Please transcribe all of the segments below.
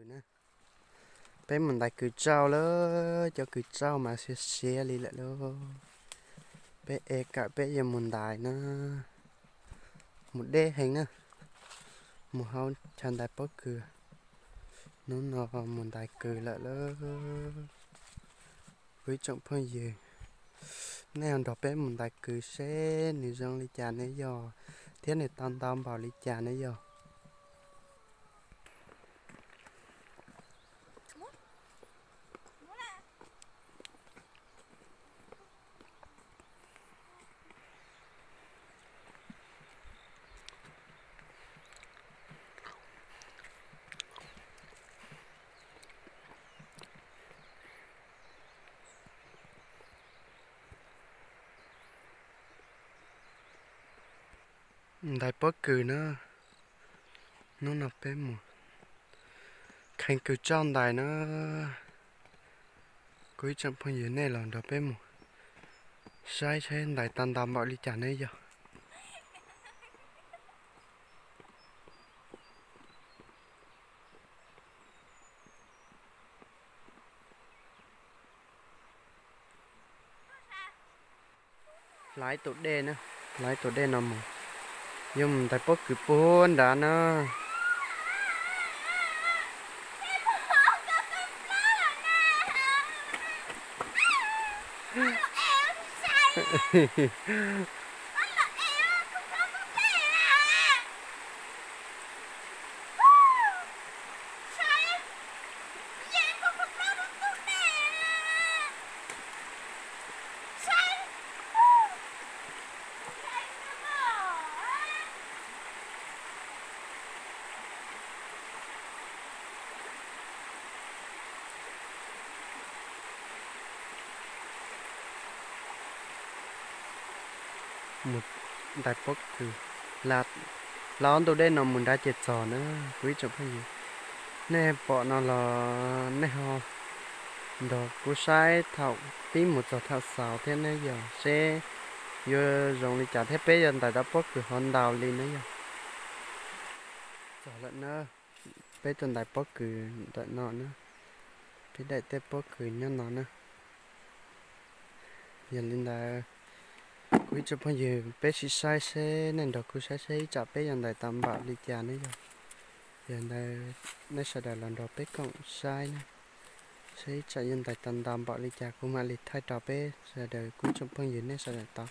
Na, peb mus ntais kws tsauj lawm, cov kws tsauj mas siav siav li lawm lauj. Peb ev kawm peb yuav mus ntais na, mus deb heev na, mus hauv chaw ntais pob kws. Hnub no mus ntais kws lawm lauj. Kuv ib tsoom phooj ywg, nej ho nrog peb mus ntais kws seb nws zoo li cas neb yog, thiab nws tau ntau npaum li cas neb yog. Ntais pob kws na, hnub no peb mus kheev kws tsauj ntais na. Kuv ib tsoom phooj ywg, nej los nrog peb mus saib saib ntais tau ntau npaum li cas neb yog. Laiv tus dej na, laiv tus dej no mus, yuav mus ntais pob kws puag nrad na. Mus ntais pob kws, laiv ob ntu dej no mus nrad ces txog na. Kuv ib tsoom phooj ywg, nej pom no los nej ho nrog kuv saib thaum pib mus txog thaum xaus thiab neb yog, seb yuav zoo li cas thiab peb yuav ntais tau pob kws ho ntau li neb yog. Txog lawm na, peb tuaj ntais pob kws ntawm no na, peb daim teb pob kws nyob no na. Yog li ntawd, kuv ib tsoom phooj ywg, peb sim saib seb, nej nrog kuv saib seb ib tsam peb yuav ntais tau npaum li cas neb yog. Yog li ntawd, nej sawv daws los nrog peb koom saib na, seb ib tsam yuav ntais tau ntau npaum li cas kuv mam li thaij rau peb sawv daws, kuv ib tsoom phooj ywg, nej sawv daws tau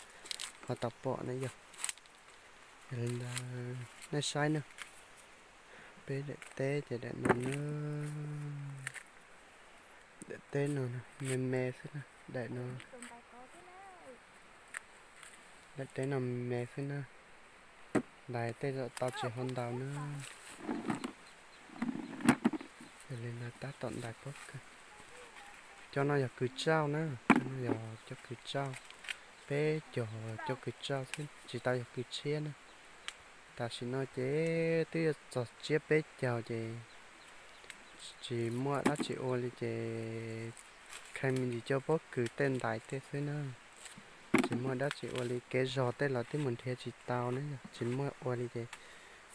ho tau pom na yog. Yog li ntawd nej saib na, peb daim teb ces daim no na, daim teb no me me xwb na, daim no, daim teb no me me xwb na, ntais tej zaum tau tsis ho ntau na. Yog li ntawd tab tom ntais pob kws. Cov no yog kws tsauj na, cov no yog cov kws tsauj, peb cog cov kws tsauj xwb tsis tau yog kws tshiab na. Tam sim no ces twb yuav txog tsiab peb caug ces tsis muaj dab tsi ua li ces kheev me ntsis cov pob kws tej ntais tej xwb na. Tsis muaj dab tsi ua li, kev zog tej los twb mus nrhiav tsis tau na yog, tsis muaj ua li ces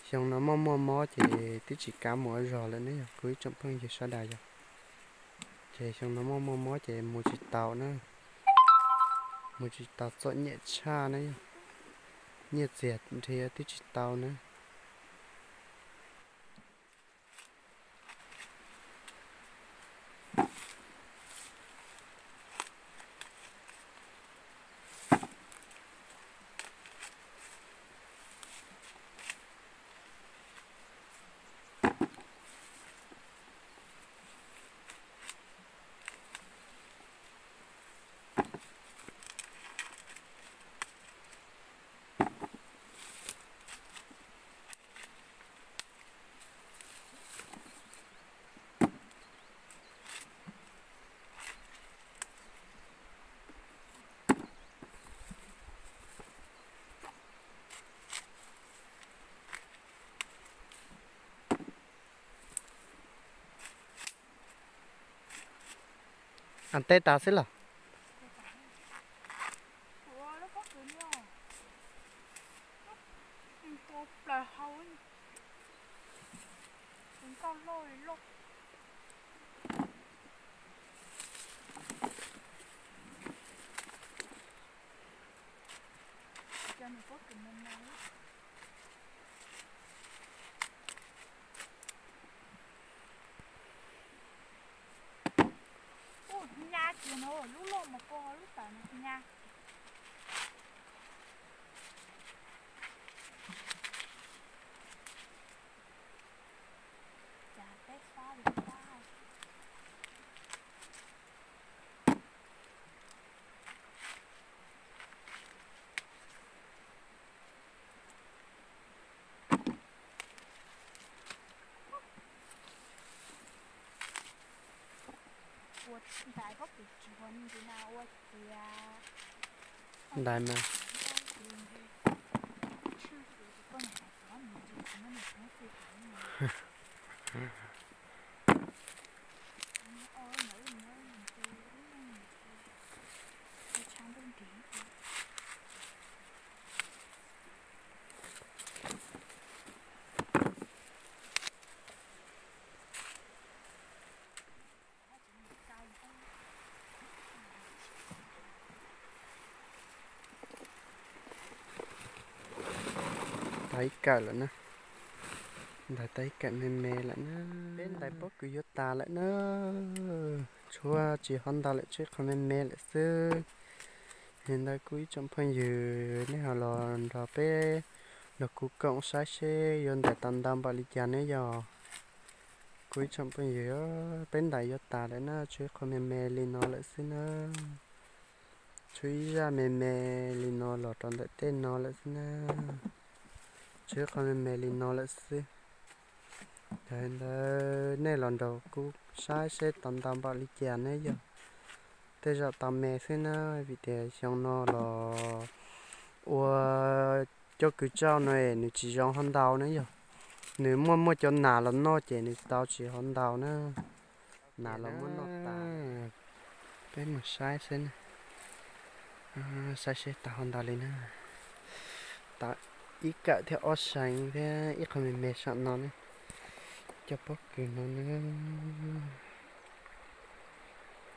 xyoo no muaj muaj mob ces twb tsis kav mus ua zog lawm ne yog kuv ib tsoom phooj ywg sawv daws yog. Ces xyoo no muaj muaj mob ces mus tsis tau na, mus tsis tau, txom nyem tshaj na yog, nyiaj txiag nrhiav twb tsis tau na. Teb tas xwb los? Plaws hau, nkauj loj li loj. Nws pob kws me me. Ub, nyab tiag no, lub loj mas koj lub tawm no nyab. Cas peb fab li fab. Ua ntais pob kws tsis huam ntsis na ua tias ntais mas. Tau ib kawm lawm na. Ntais tau ib kawm me me lawm na. Peb ntais pob kws yuav tas lawm na. Tshuav tsis hov ntau lawm, tshuav ib qho me me lawm xwb. Li ntawd kuv ib tsoom phooj ywg, nej ho los nrog peb, nrog kuv koom saib seb yuav ntais tau ntau npaum li cas ne yog. Kuv ib tsoom phooj ywg, peb ntais yuav tas lawm na, tshuav ib qho me me li no lawm xwb na. Tshuav ib zaj me me li no los rau ntawm tej no lawm xwb na. Tshuav ib qho me me li no lawm xwb. Yog li ntawd nej los nrog kuv saib seb tau ntau npaum li cas ne yog. Tej zaum tau me xwb na, vim tias xyoo no los ua cov kws tsauj no nws tsis zoo hov ntau na yog. Nws muaj muaj cov nas los noj ces nws tau tsis hov ntau na. Nas los muab noj tas. Peb mus saib xwb na. Saib seb tau hov ntau li na. Tau ib kawm thiab ob seev thiab ib qho me me saum no ne. Cov pob kws no na.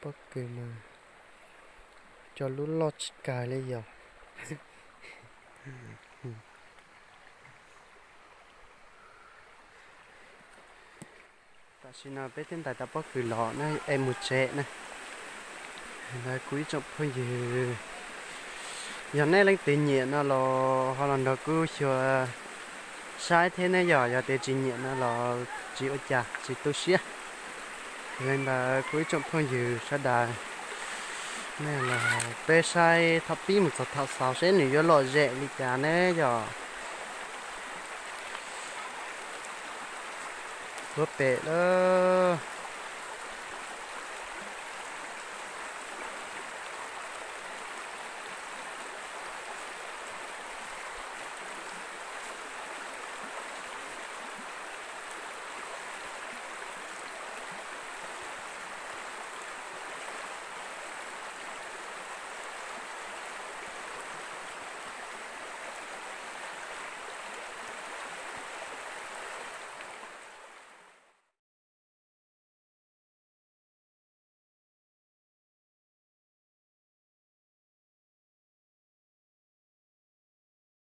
Pob kws mas cov lub loj tsis kawg li yog. Tam sim no peb twb ntais tau pob kws los na, es mus tsev na. Ntawd kuv ib tsoom phooj ywg, yog nej leej twg nyiam no los ho los nrog kuv xyuas saib thiab ne yog, yog tias tsis nyiam no los tsis ua cas, tsis tu siab. Li ntawd kuv ib tsoom phooj ywg sawv daws, nej los peb saib thaum pib mus txog thaum xaus seb nws yuav lom zem li cas ne yog. Tuav pem lawm.